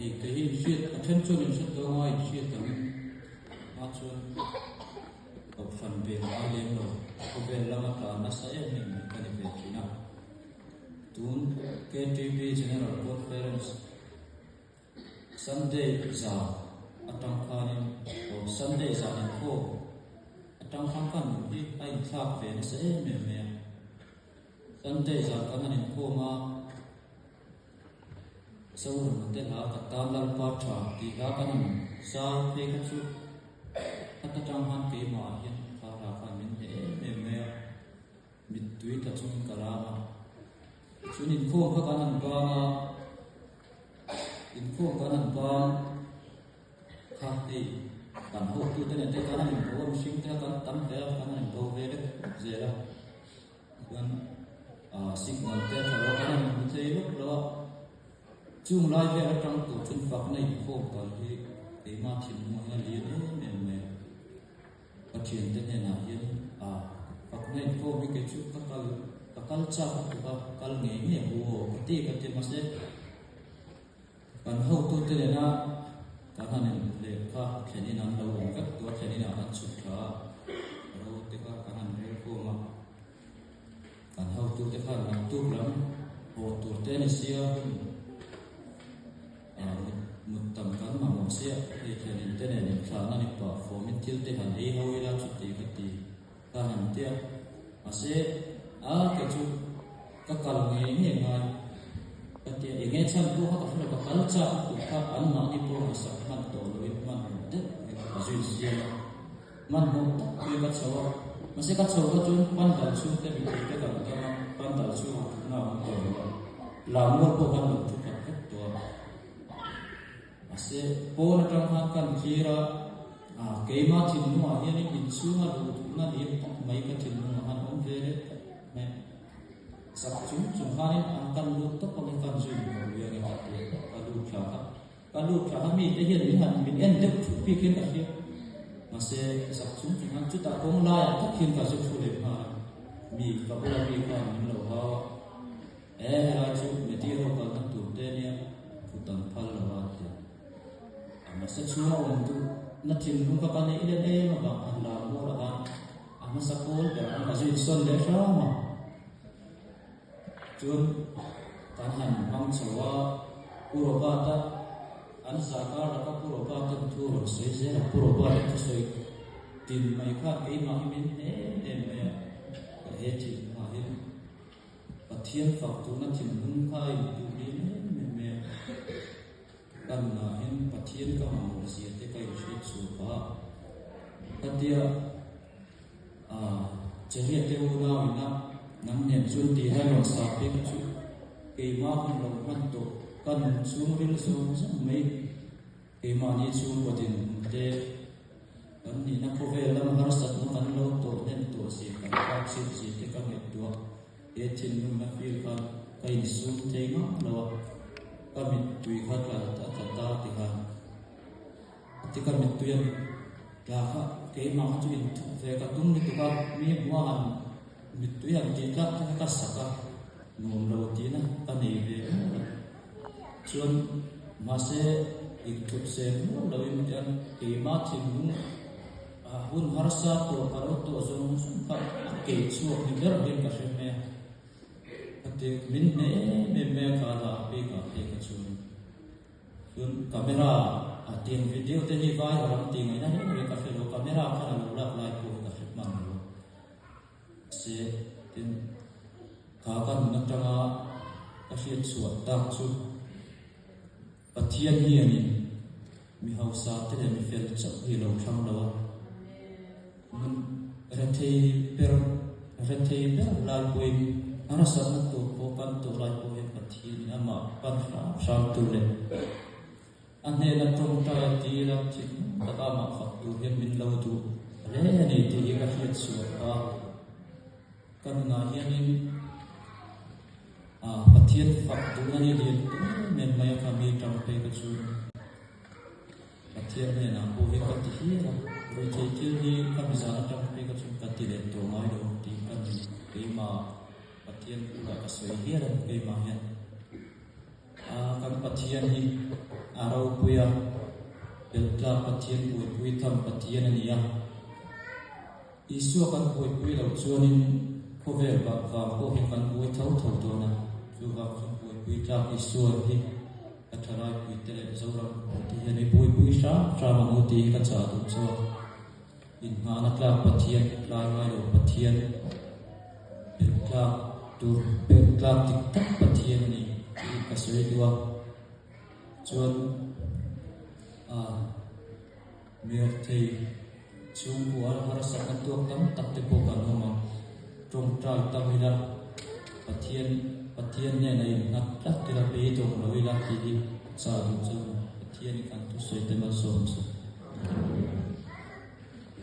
Hei kei hi inhriat, a then chuan inhriat lo anga inhriat angin hma chuan kohhran ve ngai lem lo, khawvel lama tlan nasa em em mai ka ni ve thin a. Tun KTB General Conference Sunday zan atang khanin aw Sunday zan inkhawm atang khan ka nun hi a inthlak ve nasa em em mai a. Sunday zan kan han inkhawm a. Zoram te hla ka tan Lalpa tha tih hla kan han zar phei kha chu khat atang khan keimah ah hian kha hla khan min hneh em em mai a, mittui tla chungin ka ram a. Chun inkhawm kha kan han bang a, inkhawm kan han bang kha hei kan hotute nen te kan han inbo a, mihring te kha kan tam hle a, kan han inbo ve vek zel a. Chuan signal te a tha lo a, kan han hmu thei lawk lo a. Chung lai vel atang tawh chuan fakna inkhawm kal hi keimah thinlungah hian a lian em em mai a. Ka thiante hnenah hian fakna inkhawm hi kei chu ka kal ka kal chak a tuk a, kal ngei ngei ang u aw ka ti ka ti mahse kan hotute nena kan han inhmu leh kha thlenin an lo awm vek tawh a, thlenin ah kan chhuk tha a, ro te kha kan han rel khawm a. Kan hotute khan naktuk lam haw tur te a ni sia hun mut tam kan mamawh sia hei thlenin te nen inthlahna ni pah fawmin thil te han ei ho ila chuti ka ti ka han tia mahse a ke chu ka kal ngei ngei ngai ka tia enge chhan pawh kha ka hre lo ka kal chak lutuk kha anmahni pawh ngaihsak hman tawh loin hmanhmawh deuh hi ka zui siam a. Hmanhmawh tak pui ka chho a, mahse ka chho ka chuan pandal chhungte mipui te kan tam a, pandal chhungah thutna a awm tawh lo a, lammual pawh kan lo thu khat vek tawh a, mahse pawn atang khan kan thlir a, ah keimah thinlungah hianin inchhunga luh duhna lian tak mai ka thinlungah khan awm ve leh tawp mai a, chak chung chung khanin an kan lut tawp angin kan zui luh lui angin ka ti a, ka lut thla kha. Ka lut thla a mite hian min han min en deuh thup bik hian ka hria. Mahse zak chung chung hian chutah kawng laiah tak hian ka zu thu leh nghal a. Mi ka bula mi khan min lo hau a, E helai chu Meti ho kalna tur te nia thut an phal lo a ti a. Mahse chhunga awm duh na thinlung kha ka neih len em avang khan lam mual ah khan a hmasa kawl ber ang ka zu insawn leh hram a. Chuan kan han hmang chho a, Pu Robert-a an zah kar laka Pu Robert-a'n thu rawn sawi zel a, Pu Robert-a thusawi tin mai khan keimah hi min hne em em mai a, ka he thinlungah hian Pathian fak tuna thinlung kha a intuh lian em em mai a, ka nunah hian Pathian ka mamawh zia te ka inhriat chhuah phah a, khatia Chehriat te unau ina nang nen chuan tih hian rawn sa pek chu keimah hun lo hman tawh ka nun chhung ril zawng zawng mai. Keimahni chhungkaw dinhmun te kan nihna khawvel lam harsatna kan lo tawh hnem tawh zia kan kap chhiat zia te ka ngaihtuah he thinlungna feel kha ka insum thei ngam lo a, ka mittui kha tla a tla ta ti khan. Ti ka mittui a ni. Tla kha keimah kha chu inthup ve ka tum lutuk a, mi hmuh a han mittui han tih tlak te kha ka sak a, nuam lo tihna ka nei ve em a. Chuan mahse inthup se hmuh loin tian keimah thinlung a hun harsa tawh ka lo tawh zawng zawng kha a kei chhuak ni ber hian ka hre mai a. Ka ti min hneh em em mai a ka la bikah phei kha chuan. Chuan camera a tiang video te hi vai a ram tih ngaihna reng reng ka hre lo, camera khan a lo lak lai pawh hi ka hre hman lo. Mahse tin kha ka nun atanga ka hriat chhuah tak chu Pathian hianin mi hausa te leh mi fel chauh hi a lo thlang lo a, nun rethei ber rethei ber lai pawhin harsatna tur pawh kan tawh lai pawh hian Pathianin amah pan hram hram tur leh a hnena tawngtai a tir a, thinlung taka amah fak tur hian min lo duh hle a ni tih hi ka hriat chhuah a. Ka nunah hianin Pathian fak duhna hi lian em em mai a, kha mi tang phei kha chu. Pathian hnenah pawh hi ka ti hial a, ruihtheih thil hi ka mizan atang phei ka chu ka ti leh tawh ngai lo tih ka ni. Keimah Pathian bulah ka sawi hial a ni keimah hian. Kan. Pathian hi a ropui a, belhtlak Pathian buaipui tham Pathian a ni a. Isua kan buaipui loh chuanin khawvel vang vang pawh hi kan buai tho tho dawn a, chuvang chuan buaipui tlak Isua hi ka thalaipui te leh Zoram mipui te hian i buaipui hram hram ang u tih hi ka chah duh chuan inngahna tlak Pathian, tlai ngai lo Pathian, belh tlak tur belh tlak dik tak Pathian a ni tih ka sawi duh a, chuan ah. Mirthei chhungkua harsatna tuak tam tak te pawh kan awm ang. Tawngtai tam ila, Pathian Pathian nen a innghat tlat ila, beidawng lo ila tih hi chah duh chuan Pathianin kan thusawi te malsawm se.